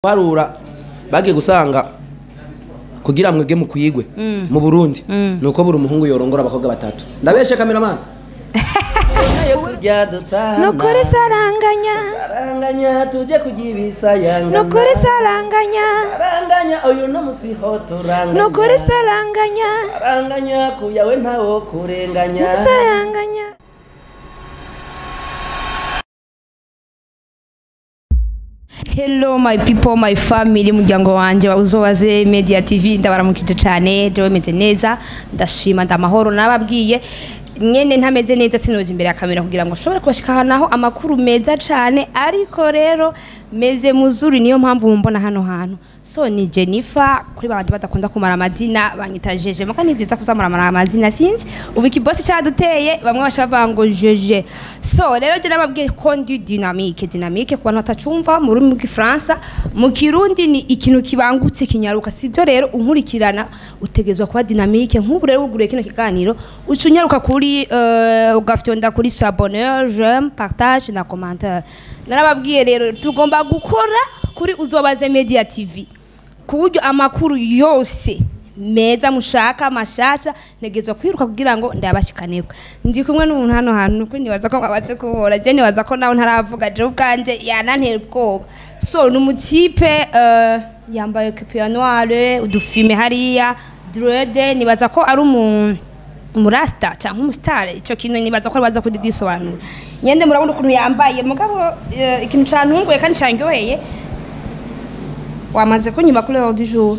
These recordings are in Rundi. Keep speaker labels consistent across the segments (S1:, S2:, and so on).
S1: Barura bagiye gusanga kugira mwege mu kwigwe mu Burundi nuko buri umuhungu yorongora abakobwa batatu. Ndabeshe cameraman.
S2: Nukuri saranganya,
S1: saranganya tuje kujibisayanga.
S2: Nukuri saranganya,
S1: saranganya uyu no musiho turanganya.
S2: Nukuri saranganya,
S1: saranganya kuyawe ntawo kurenganya.
S2: Saranganya. Hello my people, my family, muryango wanje wa Uzobaze Media TV, ndabaramukije cyane, jewe meze neza, ndashima ndamahoro nababwiye nyene ntameze neza sinoje imbere ya kamera kugira ngo nshobore kubashikanaho amakuru meza cyane, ariko rero meze muzuri niyo mpamvu mumbona hano hantu. So ni Jennifer, kuri bandi badakunda kumara amazina banyita Jeje, maka ni byiza kuzamara amazina sinzi ubu ikibosi cyaduteye bamwe bashaka ngo Jeje. So rero je nababwiye ko ndi dynamique, dynamique ku bantu batacumva mu rurimi rw'Ifaransa, mu Kirundi ni ikintu kibangutse kinyaruka, sibyo? Rero unkurikirana utegezwa kuba dynamique. Nk'ubu rero uguriye kino kiganiro ucunyaruka kuri ugafyonda kuri s'abonner, j'aime, partage na commentaire. Narababwiye rero tugomba gukora kuri Uzobaze Media TV ku buryo amakuru yose meza mushaka mashasha ntegezwa kwiruka kugira ngo ndabashikaneko. Ndi kumwe n'umuntu hano hantu kuri nibaza ko babatse kubora, je nibaza ko nawe ntaravuga, je ubwanje yanantera ubwoba. So ni umutipe yambaye coupe noire, udufime hariya dread, nibaza ko ari umuntu umurasta cyangwa umustar, ico kintu nibaza ko baza kudigisobanura. Nyende murabona ukuntu yambaye mugabo ikintu cantunguye kandi cangyoheye wamaze kunyuma kuri l'heure du jour.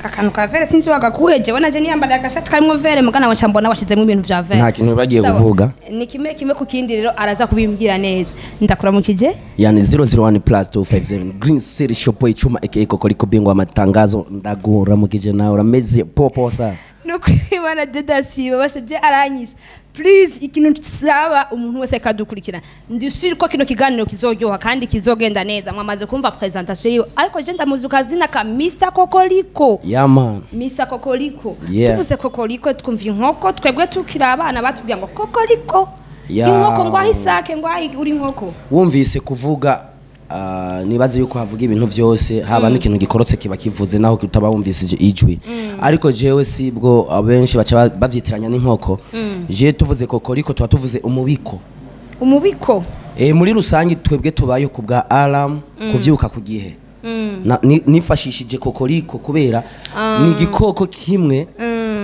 S2: Akantu ka vere sinzi wagakuye, jewe naje niyambariye agashati karimwo vere mugana waca mbona washizemo ibintu vya vere.
S1: Nta kintu bagiye kuvuga.
S2: Ni kimwe kimwe ku kindi rero araza kubimbwira neza. Ndakuramukije.
S1: Yani 001 plus 257 Green City Shop ichuma aka Kokoriko bingwa matangazo. Ndaguramukije nawe urameze popo sana.
S2: Nukwibana dedasiba bashaje aranyisha. Please ikintu tsaba umuntu wese kadukurikira. Ndi ko kino kiganiro kizoryoha kandi kizogenda neza. Mwamaze kumva presentation yiwe, ariko je ndamuzuka zina ka Mr Kokoriko.
S1: Yeah man.
S2: Mr Kokoriko.
S1: Yeah.
S2: Tuvuze Kokoriko twumva inkoko, twebwe tukira abana batubwira ngo Kokoriko.
S1: Yeah.
S2: Inkoko ngo ahisake ngo ahi uri inkoko.
S1: Wumvise kuvuga nibaze yuko havuga ibintu byose haba n'ikintu gikorotse kiba kivuze naho kitaba wumvise ijwi. Ariko jewe sibwo abenshi baca bavyitiranya n'inkoko. Je tuvuze kokoriko tuba tuvuze umubiko.
S2: Umubiko
S1: muri rusangi twebwe tubayo kubwa alarm kuvyuka ku gihe. Nifashishije kokoriko kubera ni igikoko kimwe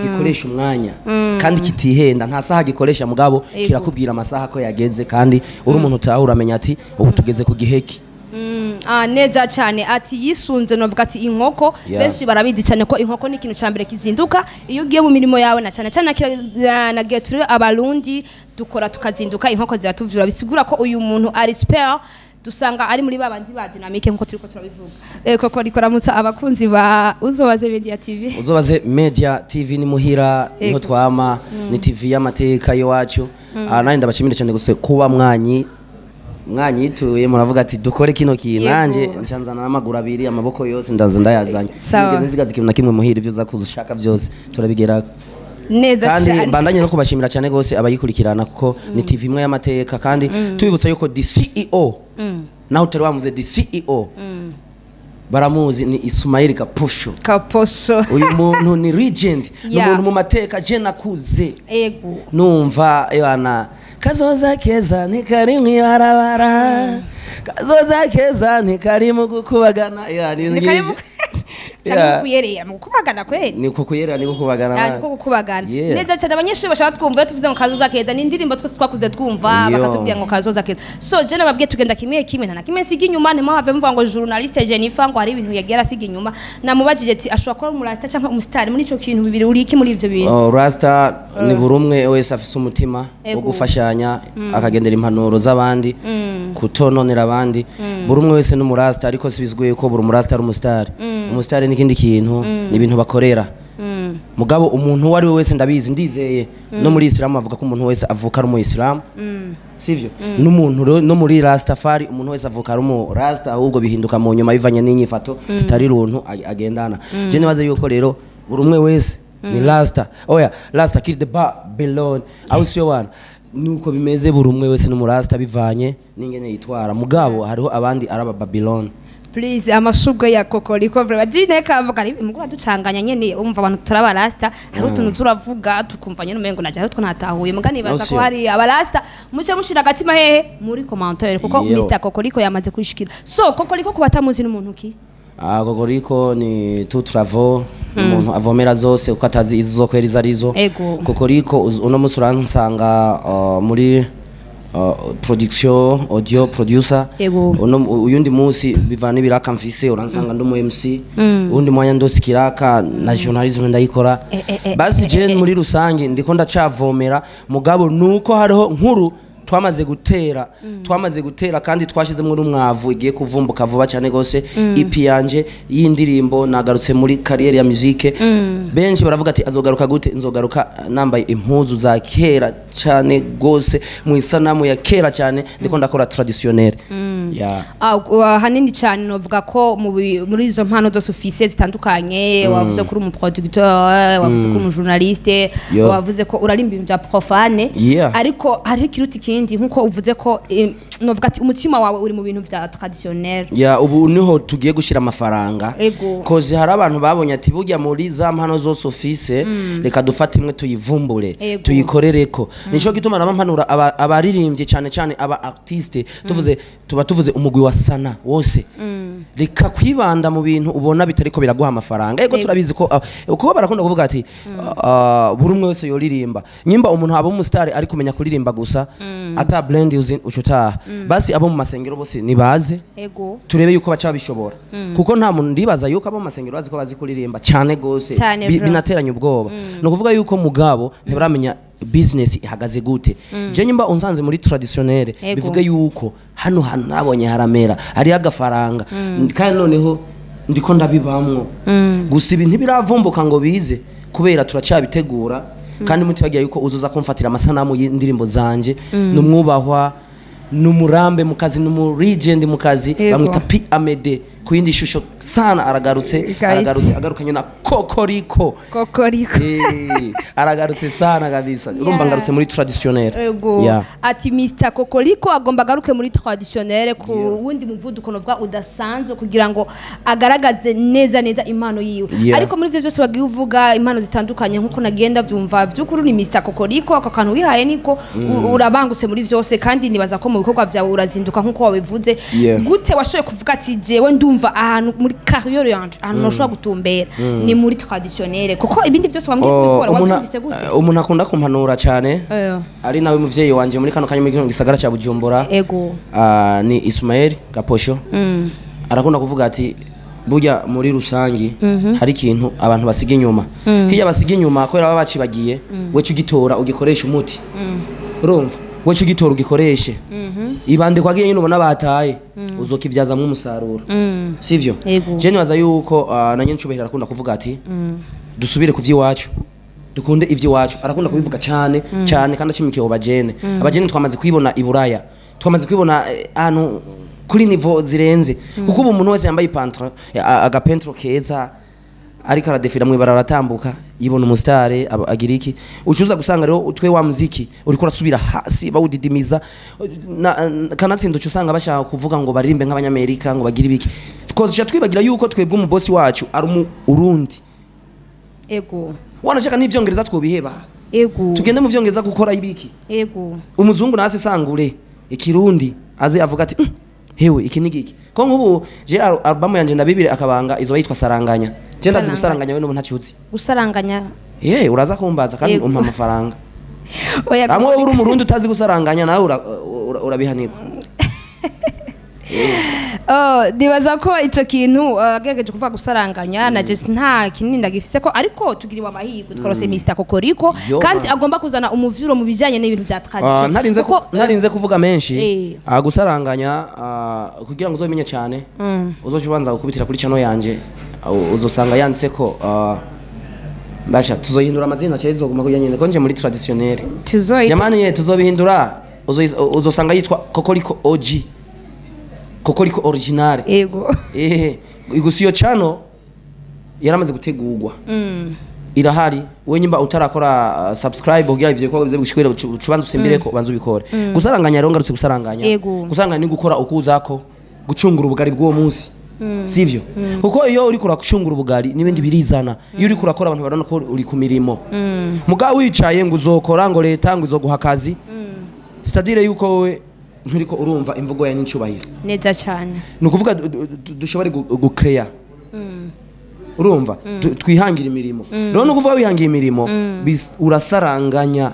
S1: gikoresha umwanya kandi kitihenda, nta saha gikoresha mugabo kirakubwira amasaha ko yageze, kandi uri umuntu utahura amenya ati ubu tugeze ku giheki.
S2: Neza cyane ati yisunze novuga ati inkoko. Benshi barabizi cyane ko inkoko ni ikintu cyambere kizinduka iyo ugiye mu mirimo yawe, na cyane cyane na geture abarundi dukora tukazinduka, inkoko ziratuvyura, bisigura ko uyu muntu ari spare, dusanga ari muri babandi ba dynamique nkuko turiko turabivuga. Koko rikoramutsa abakunzi ba Uzobaze Media TV.
S1: Uzobaze Media TV ni muhira niho twama, ni TV y'amateka y'iwacu. Naye ndabashimira cyane gose kuba mwanyituye muravuga ati dukore kino kintu, nanje nshanzana n'amaguru abiri amaboko yose ndaza ndayazanye, sinigeze nsigaza ikintu na kimwe muhira, ivyo uzakushaka byose turabigera
S2: neza
S1: kandi
S2: cyane.
S1: Mbandanye no kubashimira cyane gose abayikurikirana kuko ni TV imwe y'amateka, kandi tubibutsa yuko the CEO naho utari wamuze the CEO baramuzi ni Ismail Kaposho.
S2: Kaposho
S1: uyu muntu ni legend, ni umuntu mu mateka je nakuze
S2: ego
S1: numva ebana kazoza keza ntikari mwibarabara, kazoza keza ntikari mu gukubagana,
S2: ntikari mu kuyerera mu gukubagana kweli,
S1: ni kukuyerera ni gukubagana,
S2: ni gukubagana neza cyane. Abanyeshuri bashaka twumva tuvuze ngo kazoza keza ni indirimbo twese twakuze twumva bakatubwira ngo kazoza keza. So je nababwiye tugenda kimwe kimwe nta kimwe siga inyuma, ntimwave mvuga ngo journaliste Jennifer ngo hari ibintu yagera siga inyuma. Namubajije ati ashobora kuba umurasta cyangwa umustar muri ico kintu bibiri, uri iki muri ivyo bintu?
S1: Rasta ni burumwe wese afise umutima wo gufashanya akagendera impanuro z'abandi kutononera abandi. Burumwe wese n'umurasta, ariko sibizwe ko buri umurasta ari umustar. Umustar ni ikindi kintu, ni ibintu bakorera. Mugabo umuntu uwo ari we wese ndabizi ndizeye no muri Islam avuga ko umuntu wese avuka ari umuyisilamu, sivyo? N'umuntu no muri Rastafari umuntu wese avuka ari umu Rasta, ahubwo bihinduka mu nyuma bivanye n'inyifato zitari runtu agendana. Je nibaze yuko rero buri umwe wese ni Rasta. Oya Rasta kill the Babylon aho siyo wana nuko bimeze buri umwe wese n'umurasta bivanye n'ingene yitwara. Mugabo hariho abandi araba Babylon.
S2: Please, amashurwe ya Kokoriko vraiment jine kavuga ari mugo ducanganya nyene, umva abantu turabarasta, hari utuntu turavuga tukumva nyene umengo naje hari natahuye, muga nibaza ko
S1: Osio.
S2: hari abarasta muce mushira agatima hehe muri commentaire, kuko
S1: Yo.
S2: Mr Kokoriko yamaze kwishikira. So Kokoriko kuba atamuzi n'umuntu ki?
S1: Ah, Kokoriko ni tout travaux, umuntu avomera zose uko atazi izo zokwera izo arizo.
S2: Ego.
S1: Kokoriko uno munsi uransanga muri production, audio producer.
S2: Ego.
S1: Uno uyundi munsi bivana n'ibiraka mfise, uransanga ndi umu MC, uwundi mwanya ndose ikiraka na journalism ndayikora. Basi je muri rusange ndiko ndacavomera, mugabo nuko hariho nkuru twamaze gutera, twamaze gutera kandi twashizemo n'umwavu, igiye kuvumbuka vuba cyane gose, EP yanje y'indirimbo. Nagarutse muri carrière ya musique. Benshi baravuga ati azogaruka gute? Nzogaruka nambaye impuzu za kera cyane gose, mu isanamu ya kera cyane, ndiko ndakora traditionnel, yeah.
S2: Ah, hanini cyane novuga ko muri izo mpano zose ufise zitandukanye, wavuze ko uri umuproducteur, wavuze ko uri umujournaliste,
S1: Yo.
S2: wavuze ko urarimba ibintu bya profane, ariko hariho ikiruta ikindi, nkuko uvuze ko novuga ati umutima wawe uri mu bintu bya traditionnel.
S1: Ya, ubu niho tugiye gushira amafaranga.
S2: Ego.
S1: Koze hari abantu babonye ati burya muri za mpano zose ufise, reka dufate imwe tuyivumbure, tuyikorereko. Nico gituma naba mpanura abaririmbyi, cyane cyane aba artiste, tuvuze tuba tuvuze umugwi wa sana wose, reka kwibanda mu bintu ubona bitariko biraguha amafaranga. Ego, turabizi ko kuko barakunda kuvuga ati buri umwe wese yoririmba. Nyimba umuntu aba umustar ari kumenya kuririmba gusa ata blend uzi ucutaha, basi abo mu masengero bose nibaze turebe yuko baca babishobora, kuko nta muntu ndibaza yuko abo mu masengero bazi ko bazi kuririmba cyane gose.
S2: Cyane, bro.
S1: Binateranya ubwoba. Ni ukuvuga yuko mugabo ntibaramenya business ihagaze gute. Je nyimba unsanze muri traditionnel, bivuge yuko hano hantu nabonye haramera, hariho agafaranga, kandi noneho ndiko ndabibamwo. Gusa ibi ntibiravumbuka ngo bize kubera turacyabitegura, kandi mutibagira yuko uzoza kumfatira amasanamu y'indirimbo zanje numwubahwa, numurambe mu kazi, numu legend mu kazi. Bamwita P Amede ku yindi shusho sana, aragarutse.
S2: Kabisa.
S1: Aragarutse, agarukanye na Kokoriko.
S2: Kokoriko.
S1: Aragarutse sana kabisa, urumva, ngarutse muri traditionnel.
S2: Ego.
S1: Yeah.
S2: Ati Mr Kokoriko agomba agaruke muri traditionnel ku wundi muvuduko novuga udasanzwe, kugira ngo agaragaze neza neza impano yiwe. Ariko muri ivyo byose wagiye uvuga impano zitandukanye, nkuko nagenda byumva, by'ukuri ni Mr Kokoriko, ako kantu wihaye niko urabangutse muri vyose, kandi nibaza ko mu bikorwa vyawe urazinduka nkuko wabivuze. Gute washoboye kuvuga ati jewe ndumva ahantu muri carrière yanje, ahantu noshobora gutumbera ni muri traditionnel, kuko ibindi byose wambwiye
S1: Oh,
S2: kubikora?
S1: umuntu
S2: Wabyumvise gute?
S1: Umuntu akunda kumpanura cyane, ari nawe muvyeyi wanje muri kano kanya muri kino gisagara cya Bujumbura, ni Ismael Gaposho. Arakunda kuvuga ati burya muri rusangi hari ikintu abantu basiga inyuma, kirya basiga inyuma kubera baba bacibagiye, we ugitora ugikoresha umuti. Urumva, we ugitora ugikoreshe, ibande kwagiye nyine ubona bataye, uzokivyazamwo umusaruro, sivyo?
S2: Ego.
S1: Je nibaza yuko na nyene ncubahiro arakunda kuvuga ati dusubire ku vy'iwacu, dukunde ivy'iwacu. Arakunda kubivuga cyane cyane, kandi ashimikiye abo bajene. Abajene twamaze kwibona i Buraya, twamaze kwibona ahantu kuri niveau zirenze, kuko ubu umuntu wese yambaye ipantaro, agapentro keza, ariko aradefira mw'ibarabara aratambuka, yibona umusitare agira iki. Ucuza gusanga rero twe wa muziki uriko urasubira hasi bawudidimiza kanatsinda. Uca usanga bashaka kuvuga ngo baririmbe nk'abanyamerika, ngo bagire ibiki, twose twibagira yuko twebwe umubosi wacu ari umu Urundi. Wanashaka n'ivyongereza twobiheba, tugende mu vyongereza gukora ibiki? Umuzungu nase sangure ikirundi aze avuga ati hewe, iki ni giki?" Ko nk'ubu je album yanje ndabibire akabanga, izo yitwa Saranganya. Je ndazi
S2: Saranganya.
S1: gusaranganya, we n'ubu ntacyuzi.
S2: Gusaranganya?
S1: Ye, uraza kumbaza kandi umpa amafaranga.
S2: Oya.
S1: Amwe wowe uri umurundi utazi gusaranganya, nawe urabihanirwa.
S2: Oh, nibaza ko ico kintu agerageje kuvuga gusaranganya na just nta kinini ndagifise ko, ariko tugiriwe amahirwe twarose Mr Kokoriko,
S1: Yo,
S2: kandi
S1: man.
S2: agomba kuzana umuvyuro mu bijanye n'ibintu vya tradition.
S1: Ntarinze ntarinze kuvuga menshi. Gusaranganya, kugira ngo uzobimenye cyane, uzoca ubanza gukubitira kuri channel yanje, uzosanga yanditse ko basha tuzohindura amazina cyane, izoguma kujya nyine ko nje muri traditionnel.
S2: Tuzoyita
S1: Jamani ye, tuzobihindura, uzosanga yitwa Kokoriko OG, Kokoriko original. Gusa iyo channel yaramaze gutegurwa, irahari. We nyimba utarakora subscribe kugira ivyo bikorwa bize gushikira, ubanza usimbireko, ubanza ubikore. Gusaranganya rero, ngarutse gusaranganya, gusaranganya ni gukora uko uzako gucungura ubugari bw'uwo munsi. Sivyo? Kuko iyo uriko urakushungura ubugari n'ibindi birizana, iyo uriko urakora abantu barabona ko uri ku mirimo. Mugabo wicaye ngo uzokora, ngo leta ngo izoguha akazi, c'est-à-dire yuko wowe nturiko urumva imvugo ya n'icyubahiro.
S2: Neza cyane.
S1: Ni ukuvuga dushobore gucreya, urumva, twihangira imirimo. Rero ni ukuvuga wihangiye imirimo, urasaranganya.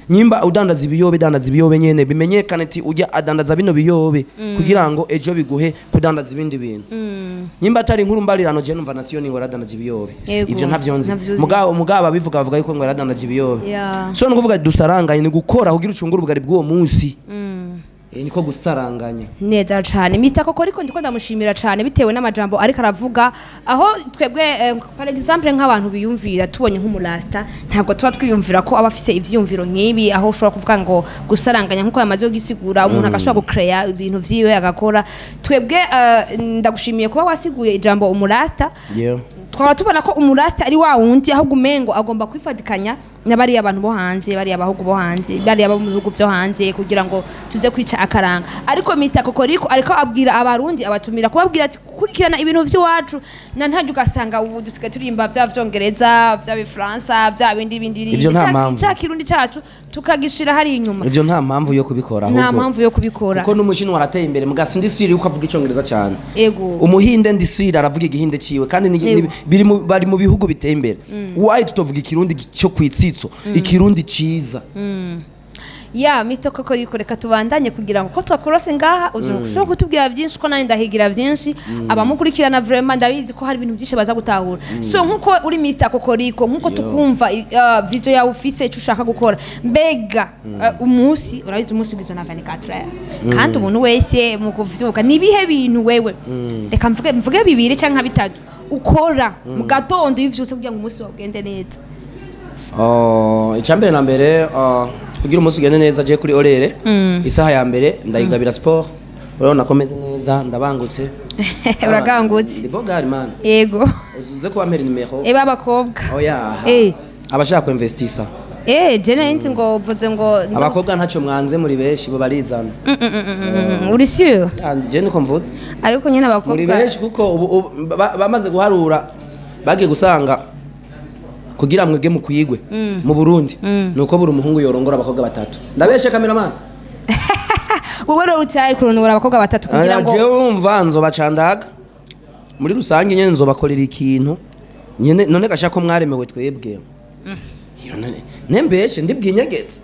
S1: Nyimba udandaza ibiyobe, dandaza ibiyobe nyene bimenyekane ati ujya adandaza bino biyobe, kugira ngo ejo biguhe kudandaza ibindi bintu. Nyimba atari inkuru mbarirano, je numva nasiyo ngo aradandaza ibiyobe. Ivyo ntavyo nzi.
S2: Ntavyo uzi.
S1: Mugabo abivuga bavuga yuko ngo aradandaza ibiyobe. So ni ukuvuga dusaranganye, ni gukora kugira ucungure ubugari bw'uwo munsi. Niko gusaranganya.
S2: Neza cyane, Mr Kokoriko, ndiko ndamushimira cyane bitewe n'amajambo ariko aravuga. Aho twebwe, par exemple, nk'abantu biyumvira, tubonye nk'umurasta, ntabwo tuba twiyumvira ko aba afise ivyiyumviro nk'ibi, aho ushobora kuvuga ngo gusaranganya nk'uko yamaze kugisigura, umuntu agashobora gucreya ibintu vyiwe agakora. Twebwe, ndagushimiye kuba wasiguye ijambo umurasta. Twaba tubona ko umurasta ari wa wundi ahubwo umengo agomba kwifatikanya n'abariya abantu bo hanze, bariya bahugu bo hanze, bariya bo mu bihugu vyo hanze, kugira ngo tuze kwica akaranga. Ariko Mr Kokoriko ariko abwira abarundi, abatumira kubabwira ati kurikirana ibintu vy'iwacu na ntaryo. Ugasanga ubu dusigaye turimba vya vyongereza, vya bifaransa, vya bindi bindi.
S1: Ivyo nta mpamvu.
S2: Ca kirundi cacu tukagishira hari inyuma.
S1: Ivyo nta mpamvu yo kubikora.
S2: Nta
S1: Ahubwo
S2: mpamvu yo kubikora.
S1: Kuko n'umushinwa arateye imbere, muga sindi siri yuko avuga icongereza cyane. Umuhinde ndi siri aravuga igihinde ciwe, kandi bari mu bihugu biteye imbere. Why tutovuga ikirundi cyo kwitsitso, ikirundi ciza?
S2: Ya Mr Kokoriko, reka tubandanye kugira ngo ko twakorose ngaha ushobora kutubwira byinshi, ko nanjye ndahigira byinshi. Abamukurikirana vraiment ndabizi ko hari ibintu byinshi baza gutahura. So nkuko uri Mr Kokoriko, nkuko tukumva vision yawe ufise, icyo ushaka gukora, mbega umunsi, urabizi umunsi ugizwe na 24 heures, kandi umuntu wese mu kuvyuka, ni ibihe bintu wewe, reka mvuge bibiri canke nka bitatu, ukora mu gatondo iyo uvyutse kugira ngo umunsi wawe ugende neza?
S1: Oh, icambere na mbere, kugira umunsi ugende neza, je kuri horaire, isaha ya mbere ndayigabira sport. Urabona ko meze neza, ndabangutse.
S2: Uragangutse.
S1: Ndi bogari man. Uze kuba mpera nimero.
S2: Eba abakobwa.
S1: Oya, abashaka kuinvestisa.
S2: Je nari nzi ngo uvuze ngo
S1: Abakobwa ntacyo mwanze, muri benshi bo barizana.
S2: Uri sûr?
S1: Ah, je niko mvuze.
S2: Ariko nyine
S1: Muri
S2: abakobwa
S1: benshi, kuko ubu bamaze guharura, bagiye gusanga kugira mwege mukwigwe mu Burundi nuko buri umuhungu yorongora abakobwa batatu. Ndabeshe, cameraman?
S2: Wowe rero utari kurondora abakobwa batatu kugira ngo
S1: Jewe urumva nzobacandaga muri rusange nyene, nzobakorera ikintu nyene. None gashaka ko mwaremewe twebwe. Iyo none nembeshe ndibwinyegetse,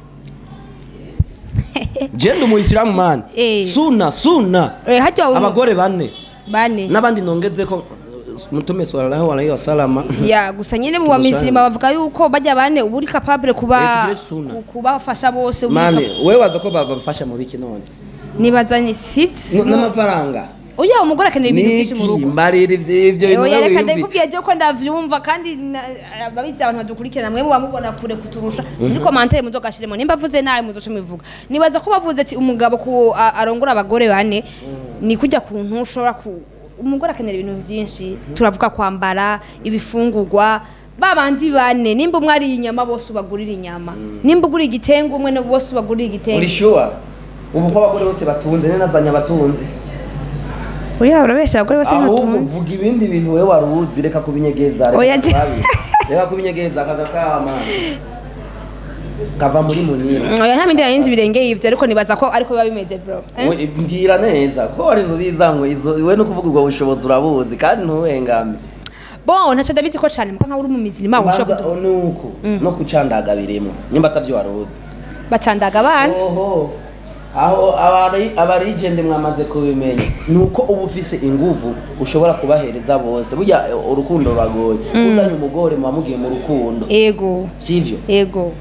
S1: je ndi umuyisilamu man. Suna suna.
S2: Harya
S1: Abagore bane.
S2: Bane.
S1: N'abandi nongeze ko mutume sallallahu alaihi wasallam.
S2: Ya, gusa nyine mu bamizirima bavuga yuko bajya bane uba uri capable kuba
S1: Tugire suna.
S2: kubafasha bose uba uri
S1: Mane, wewe waza ko babafasha mu biki none?
S2: Nibaza ni six.
S1: N'amafaranga.
S2: Oya, umugore akenera ibintu byinshi mu rugo.
S1: Mbarira ivyo bintu.
S2: Oya,
S1: Nawe
S2: reka
S1: wiyumvire.
S2: ndabikubwiye je ko ndavyumva, kandi ababizi, abantu badukurikirana, mwe muba mubona kure kuturusha. Muri commentaire muzogashiremo nimba avuze nabi, muzoce mubivuga. Nibaza ko bavuze ati umugabo ku arongora abagore bane ni kujya kuntu ushobora ku umugore akenera ibintu byinshi, turavuga kwambara, ibifungurwa. Babandi bane, nimba umwe ariye inyama, bose ubagurira inyama, nimba ugura igitenge umwe, bose ubagurira igitenge.
S1: Uri sure ubu ko abagore bose batunze? Ne nazanye abatunze.
S2: Uriya urabesha, abagore bose
S1: Ahubwo
S2: ntibatunze.
S1: vuga ibindi bintu wewe waruzi, reka kubinyegeza, reka.
S2: Oya,
S1: Reka kubinyegeza, aka gakama kava muri munini.
S2: Oya, nta bindi narinzi birengeye ivyo, ariko nibaza ko ariko biba bimeze, bro. Eh?
S1: We, mbwira neza ko wari inzu bizanywe izo, we no kuvuga ubwo bushobozi urabuzi kandi ntuhengame.
S2: Bon, ntacyo ndabizi ko cyane muko nkaho uri mu mizirima ushobora
S1: Ubanza nuko no kucandaga birimo, nimba atavyo waruzi.
S2: Bacandaga abana.
S1: Oho, aho abari abarigende mwamaze kubimenya nuko uba ufise inguvu ushobora kubahereza bose. Burya urukundo ruragoye. Uzanye umugore muba mugiye mu rukundo, sivyo?
S2: Ego.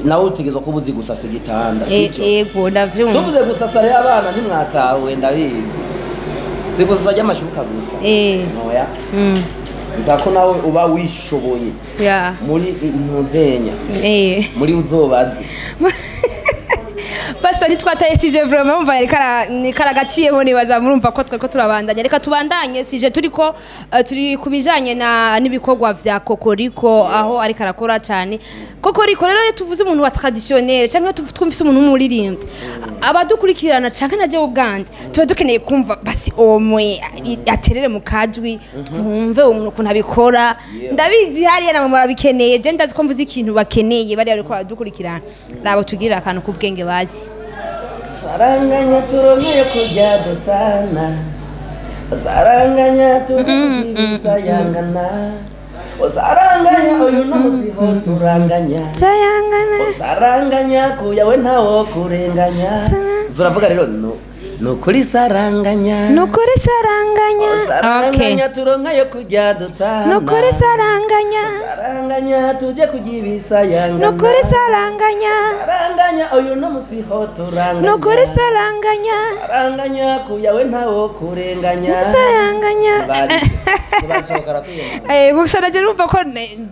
S1: Nawe utegerezwa kuba uzi gusasa igitanda, sivyo?
S2: Ego, ndavyumva.
S1: Tuvuze gusasa rero, abana ntimwatahuwe, ndabizi si gusasa ry'amashuka gusa. Noya, bisaba ko nawe uba wishoboye muri ntuzenya, muri uzobazi.
S2: Basa ntitwataye sujet vraiment, umva yariko karagaciyemo, nibaza murumva ko twariko turabandanya. Reka tubandanye sujet turiko, turi ku bijanye na n'ibikorwa vya Kokoriko, aho ariko arakora cyane Kokoriko. Rero iyo tuvuze umuntu wa traditionnel canke iyo twumvise umuntu w'umuririmbyi, abadukurikirana canke na jewe ubwanje tuba dukeneye kumva basi omwe aterere mu kajwi, twumve uwo muntu ukuntu abikora. Ndabizi hariya namwe murabikeneye, je ndazi ko mvuze ikintu bakeneye bariya bariko baradukurikirana. Rabo tugirira akantu k'ubwenge bazi.
S1: Saranganya turonke kurya dutana, saranganya tujye, saranganya uyu munsi ho turanganya,
S2: Tayangana.
S1: Saranganya kuyawe ntawo kurenganya. Zuravuga rero no nukuri saranganya.
S2: Nukuri saranganya. Okay.
S1: Saranganya turonka yo kurya dutana,
S2: Nukuri saranganya.
S1: Saranganya tujye kurya ibisayangana,
S2: Nukuri saranganya.
S1: Saranganya uyu munsi ho turanganya,
S2: Nukuri saranganya.
S1: Saranganya kuyawe ntawo kurenganya.
S2: Saranganya.
S1: Ntibashoboka.
S2: Gusa naje numva ko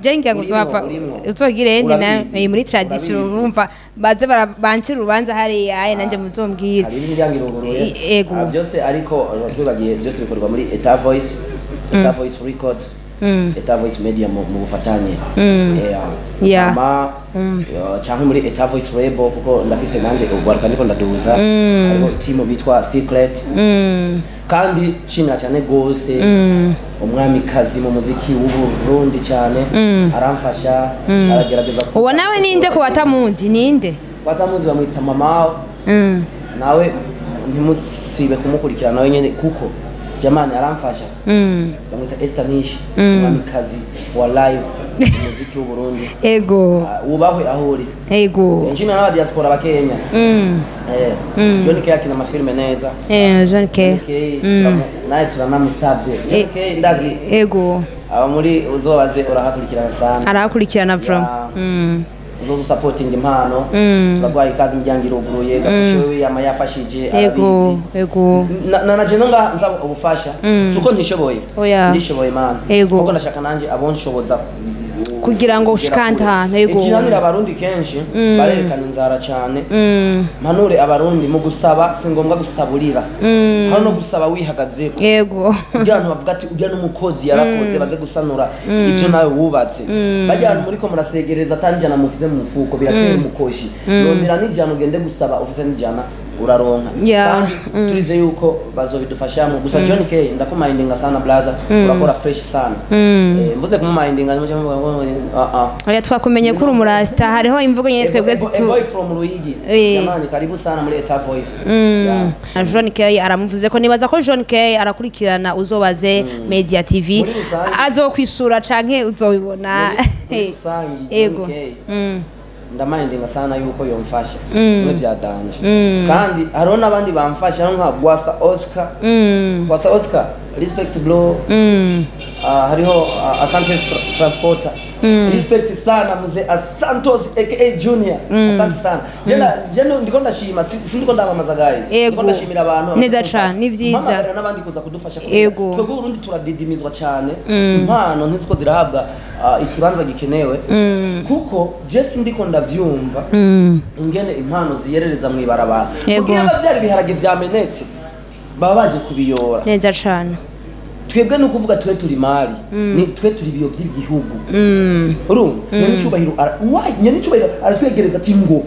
S2: je ngira ngo
S1: Urimwo,
S2: uzopfa
S1: urimwo.
S2: uzogire ndi na
S1: Urabizi.
S2: muri tradition.
S1: Urabizi.
S2: Urumva baze barabancira urubanza hariya, aye nanje muzombwira.
S1: Hari imiryango iruguruye.
S2: Ego.
S1: Ah, byose ariko twibagiye, byose bikorwa muri Eta Voice, Eta Voice Records, Eta Voice Media mu bufatanye. Ama canke muri Eta Voice Label, kuko ndafise nanje ugwaruka ndiko ndaduza, hariho team bitwa Secret. Kandi nshimira cyane gose umwamikazi mu muziki w'Uburundi cyane, aramfasha, aragerageza.
S2: Uwo nawe ninde ko batamuzi, ninde?
S1: Batamuzi bamwita mama. Nawe ntimusibe kumukurikirana nawe nyene, kuko jamani aramfasha. Bamwita Esther Nish, umwamikazi wa live umuziki w'Uburundi.
S2: Ego.
S1: Ah, wubahwe aho uri.
S2: Ego.
S1: Nshimira n'aba diaspora ba Kenya. John K akina amafilme neza.
S2: John K.
S1: John K naye turanamusabye John K, ndazi aba muri uzobaze urahakurikirana sana.
S2: Arahakurikirana from.
S1: Ya. Uzoza supporting impano. Turagwaye ikaze, imiryango iruguruye. Gafashe yama yafashije,
S2: Ego.
S1: arabizi.
S2: Ego.
S1: Na naje nonga nza ubufasha, suko ntishoboye.
S2: Oya.
S1: Ndishoboye man.
S2: Ego.
S1: Kuko ndashaka nanje abonshoboza
S2: Kugira ngo ushikante ahantu, ego.
S1: Ikinanira abarundi kenshi barerekana inzara cyane. Mpanure abarundi mu gusaba, si ngombwa gusaburira, hano no gusaba wihagazeko,
S2: Ego.
S1: kugira abantu bavuga ati ujya n'umukozi yarakoze, baze gusanura ibyo nawe wubatse. Bajya ahantu muriko murasegereza atari ijana mufize mu mufuko, biratera umukoshi. Rondera n'ijana ugende gusaba ufise n'ijana, uraronka. Kandi turize yuko bazobidufashamo. Gusa John K, ndakumayindinga sana brother, urakora fresh sana. Mvuze kumumayindinga nimuce muvuga ngo ah ah.
S2: Oya, twakumenye ko uri umurasta, hariho imvugo nyene twebwe
S1: A
S2: zitu
S1: boy from Ruigi. Jamani, karibu sana muri Eta Voice. Yeah.
S2: John K aramuvuze ko nibaza ko John K arakurikirana Uzobaze Media TV.
S1: Muri rusange-
S2: Azokwisura canke uzobibona.
S1: Muri rusange,
S2: Ego.
S1: John K ndamayindinga sana yuko yomfasha bimwe bya danger. Kandi hariho n'abandi bamfasha, hariho nka Gwasa Oscar. Gwasa Oscar, respect bro. Hariho Asante Transporter, respect sana muze Asantos aka Junior, asante sana. Jena jena ndiko ndashima, sindiko ndamamaza guys,
S2: Ego.
S1: ndiko ndashimira abantu.
S2: Neza cane, ni vyiza.
S1: Mpamagarira n'abandi kuza kudufasha.
S2: Ego.
S1: Twebwe Burundi turadidimizwa cyane, impano ntiziko zirahabwa ikibanza gikenewe, kuko je sindiko ndavyumva ingene impano ziyerereza mw'ibarabara.
S2: Ego.
S1: Kuko iyo byari ibiharage vyamenetse baba baje kubiyora.
S2: Neza cane.
S1: Twebwe ni ukuvuga twe turi mari, ni twe turi ibiyo by'igihugu. Urumva nyenicubahiro nyenicubahiro aratwegereza ati ngo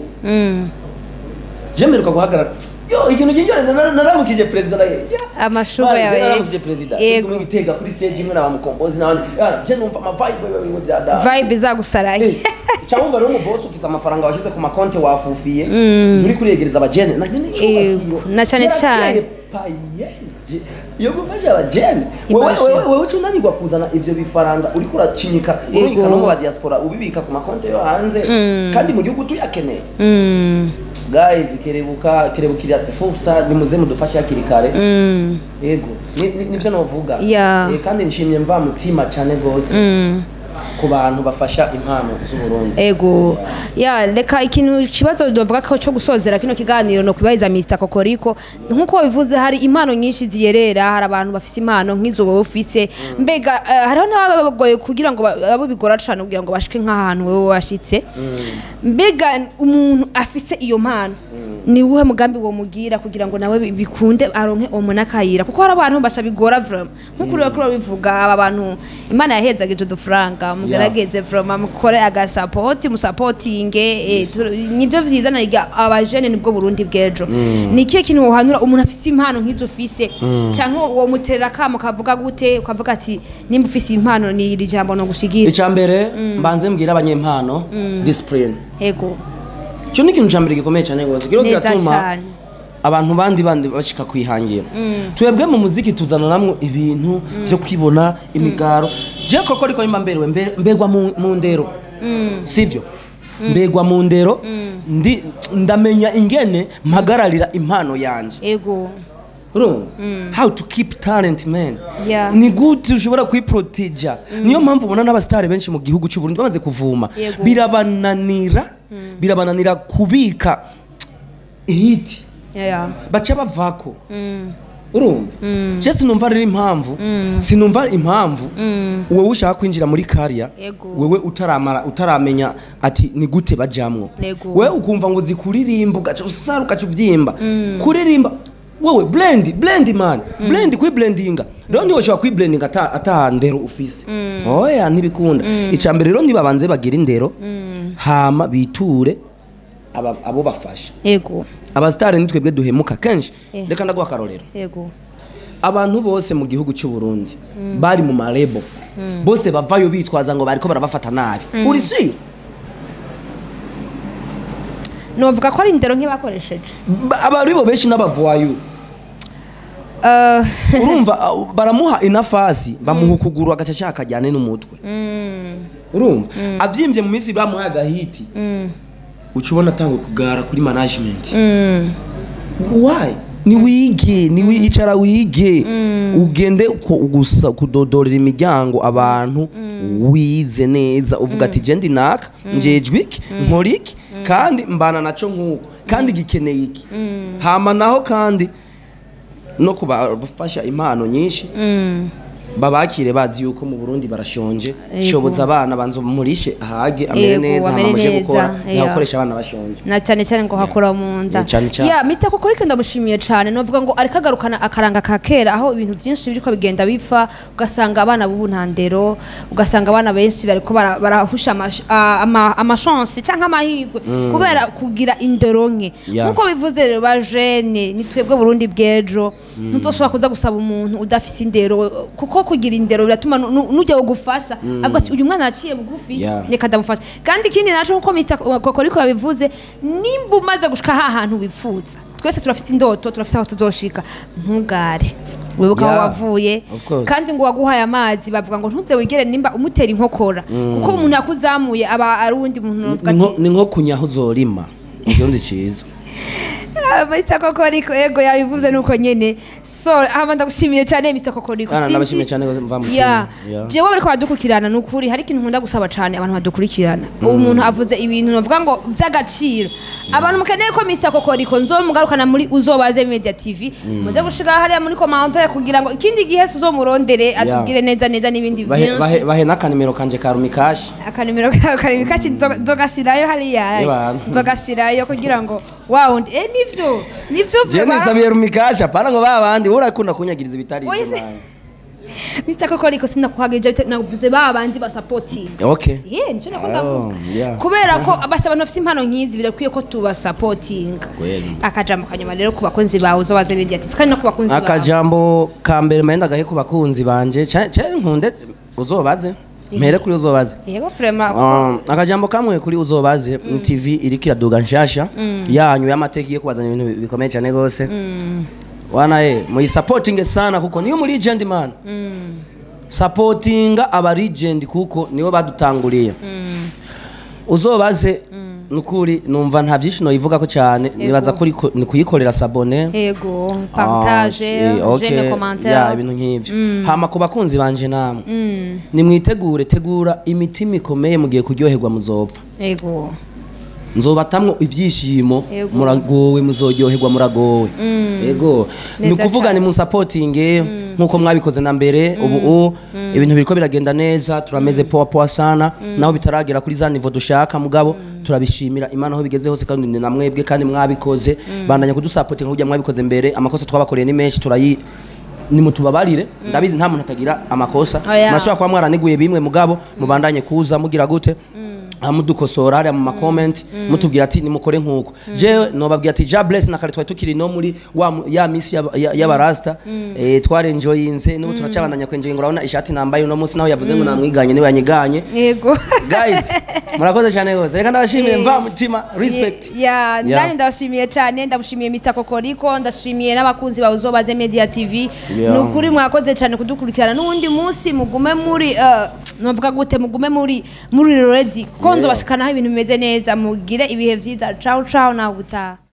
S1: je mperuka guhagarara yo ikintu kinjore naramukije president ya.
S2: Amashurwe
S1: Bari,
S2: yawe.
S1: naramukije president turi
S2: Ego.
S1: kumwe i Gitega kuri stage imwe na bamukombozi n'abandi. Ya, je numva ama vibe bimwe bya da
S2: Vibe izagusaraye.
S1: Cyangwa rero umubosi ufise amafaranga washyize ku makonte wafufiye, uri kuriyegereza abajene na nyene.
S2: Ego, na cane cane.
S1: Payeje yo gufasha abajene, wewe
S2: Imagine.
S1: wewe ucunanirwa kuzana ivyo bifaranga, uriko uracinyika, urubika no mu ba diaspora, ubibika ku makonte yo hanze kandi mu gihugu tuyakeneye. Guys, kerebuka, kerebukira fursa, nimuze mudufashe hakiri kare. Yego, nivyo novuga.
S2: Yeah.
S1: Kandi nshimye mva mutima cyane gose. ku bantu bafasha impano z'Uburundi.
S2: Ego ya, reka ikintu kibazo dovuga ko cyo gusozera kino kiganiro no kwibariza Mr Kokoriko. Nkuko bivuze, hari impano nyinshi ziyerera, hari abantu bafise impano nk'izo wowe ufise. Mbega hariho n'ababagoye kugira ngo abo bigora cane kugira ngo bashike nk'ahantu wewe washitse. Mbega umuntu afise iyo mpano, ni uwuhe mugambi wo mugira kugira ngo nawe bikunde aronke uwo akayira? Kuko hari abantu basha bigora vraiment, nkuko uriwe kuri bivuga, aba bantu Imana yahezagije udufaranga, mugerageze vraiment mukore agasapoti, musapotinge, nivyo vyiza. Nariga abajene nibwo Burundi bw'ejo. Ni ikihe kintu wohanura umuntu afise impano nk'izo ufise, canke uwo muterera akamo kavuga gute, ukavuga ati nimba ufise impano ni iri jambo no gushigira?
S1: Icya mbere mbanze mbwira abanyempano, discipline. Cyo ni ikintu cya mbere gikomeye cyane rwose kiro
S2: Neza
S1: kiratuma
S2: cane.
S1: abantu bandi bashika kwihangira. Twebwe mu muziki tuzana namwe ibintu byo kwibona imigaro. Je koko ariko nimba mberewe mbegwa mu ndero, sivyo? Mbegwa mu ndero, ndi ndamenya ingene mpagararira impano yanje. Urumva? How to keep talent, man. Ni gute ushobora kuyiproteja? Niyo mpamvu ubona n'abasitari benshi mu gihugu cy'u Burundi bamaze kuvuma, birabananira kubika hit, baca bavako. Urumva, je sinumva rero impamvu, sinumva impamvu wewe ushaka kwinjira muri kariya, wewe utaramara, utaramenya ati ni gute bajamwo. Wewe ukumva ngo zikuririmba, ugaca usara, ugaca uvyimba kuririmba. Wewe blend, blend man, blend, kwi blendinga rero ntiwoshobora kwi blendinga ata ndero ufise. Oya, ntibikunda. Icambere rero nibabanze bagira indero, hama biture abo bafasha. Abasitari ni twebwe duhemuka kenshi. Reka ndaguha akarorero. Abantu bose mu gihugu cy'u Burundi bari mu ma label bose bavayo bitwaza ngo bariko barabafata nabi. Uri si
S2: Novuga ko ari indero nk'ibakoresheje.
S1: Abari bo benshi n'abavoyu. Urumva, baramuha inafasi, bamuha ukuguru, agaca ashaka ajyane n'umutwe. Urumva avyimbye mu minsi bamuha agahiti, uca ubona atanga kugara kuri management. Why? Ni wige, ni wicara wige, ugende gusa kudodorera imiryango abantu wize neza, uvuga ati je ndi naka, njejwe iki, nkora iki, kandi mbana naco nkuko, kandi gikeneye iki. Hama naho kandi no kubafasha impano nyinshi, babakire bazi yuko mu Burundi barashonje. Shoboza abana, banza murishe ahage, amere neza, hama
S2: amere
S1: muje
S2: neza,
S1: gukora. Ntagukoresha abana bashonje.
S2: Na cyane cyane ngo hakora mu nda.
S1: Yeah, cyane cyane.
S2: Ya, Mr Kokoriko, ndamushimiye cyane. Novuga ngo ariko agarukana akaranga ka kera, aho ibintu byinshi biriko bigenda bipfa, ugasanga abana bubu nta ndero, ugasanga abana benshi bariko barahusha amachance cyangwa amahirwe kubera kugira indero nke. Nkuko bivuze rero, ba jeunes ni twebwe Burundi bw'ejo. Ntuzoshobora kuza gusaba umuntu udafise indero, kuko kugira indero biratuma nujya kugufasha avuga ati uyu mwana yaciye bugufi, reka ndamufasha. Kandi ikindi naco, nkuko Mr Kokoriko yabivuze, nimba umaze gushika ha hantu wifuza, twese turafite indoto, turafite aho tuzoshika, ntugare, wibuka aho wavuye.
S1: Of course.
S2: Kandi ngo waguhaye amazi, bavuga ngo ntuze wigere nimba umutera inkokora, kuko umuntu yakuzamuye aba ari uwundi muntu. Bavuga ati
S1: Ni nko kunyaho uzorima mu kirundi ciza.
S2: Ah, Mr Kokoriko, ego, yabivuze nuko nyene. So hama ndagushimiye cyane, Mr Kokoriko.
S1: Ah, ndabashimiye cyane gose, mva mutima.
S2: Jewe bariko badukurikirana, nukuri hari ikintu nkunda gusaba cyane abantu badukurikirana. Umuntu avuze ibintu novuga ngo vy'agaciro. Abantu mukeneye ko Mr Kokoriko nzomugarukana muri Uzobaze Media TV, muze gushira hariya muri commentaire kugira ngo ikindi gihe tuzomurondere, atubwire neza neza n'ibindi
S1: Bahe,
S2: vyinshi.
S1: bahe n'akanimero kanje ka Rumikashi.
S2: Akanimero kawe kari kashi, nzogashirayo hariya.
S1: Yeba.
S2: Nzogashirayo kugira ngo wa wundi, nivyo
S1: Je nisabiye Rumikashi, apana ngo babandi urakunda kunyagiriza ibitari
S2: Oya,
S1: ivyo man.
S2: Mr Kokoriko, sinakuhagije, navuze ba bandi basapotinga. Ye, nico nako ndavuga. Kubera ko abasa abantu bafite impano nk'izi, birakwiye ko tubasapotinga. Akajambo kanyuma rero ku bakunzi bawe Uzobaze Media TV, kandi no ku bakunzi bawe.
S1: Akajambo ka mbere mpenda gahe ku bakunzi banje, nkunde Uzobaze, mpere kuri Uzobaze.
S2: Yego, vraiment.
S1: Akajambo kamwe kuri Uzobaze TV iriko iraduga nshasha yanyu y'amateka, igiye kubazana ibintu bikomeye cyane gose. Wana muyisapotinge sana, kuko niyo muri legend man. Sapotinga aba legend, kuko nibo badutanguriye. Uzobaze Nukuri numva nta byinshi noyivuga ko cyane, nibaza ko ni kuyikorera s'abonner.
S2: Ego, partage,
S1: okay,
S2: j'aime, commentaire.
S1: Ya, ibintu nk'ivyo. Hama ku bakunzi banje namwe, nimwitegure, tegura imitima ikomeye, mugiye kuryoherwa, muzopfa. Nzobatamwo ivyishimo. Muragowe, muzoryoherwa, muragowe. Yego, ni
S2: Neza
S1: ukuvuga
S2: cane.
S1: ni munsapotinge nkuko mwabikoze na mbere. Ubu ibintu biriko biragenda neza, turameze poa poa sana, naho bitaragera kuri za niveau dushaka, mugabo turabishimira Imana aho bigeze hose, kandi ni namwebwe kandi mwabikoze. Bandanya kudusapotinga kugira mwabikoze mbere. Amakosa twabakoreye ni menshi, turayi nimutubabarire, ndabizi nta muntu atagira amakosa.
S2: Oya.
S1: Murashobora kuba mwaraniguye bimwe, mugabo mubandanye kuza mugira gute, mudukosora hariya mu ma comment, mutubwira ati nimukore nkuko jewe nobabwira ati ja bless na kare twari tukiri no muri wa ya misi y'abarasta, twarenjoyinze, n'ubu turacabandanya kwenjoyinga. Urabona ishati nambaye uno munsi, naho yavuze ngo namwiganye, niwe yanyiganye. Guys, murakoze cyane gose, reka ndabashimire mva mutima, respect.
S2: Ya, ndani ndabashimiye cyane, ndamushimiye Mr Kokoriko, ndashimiye n'abakunzi ba Uzobaze Media TV. Ni ukuri mwakoze cyane kudukurikirana, n'uwundi munsi mugume muri novuga gute, mugume muri ready, kuko nzobashikanaho ibintu bimeze neza. Mugire ibihe vyiza, ciao ciao, nawe utaha.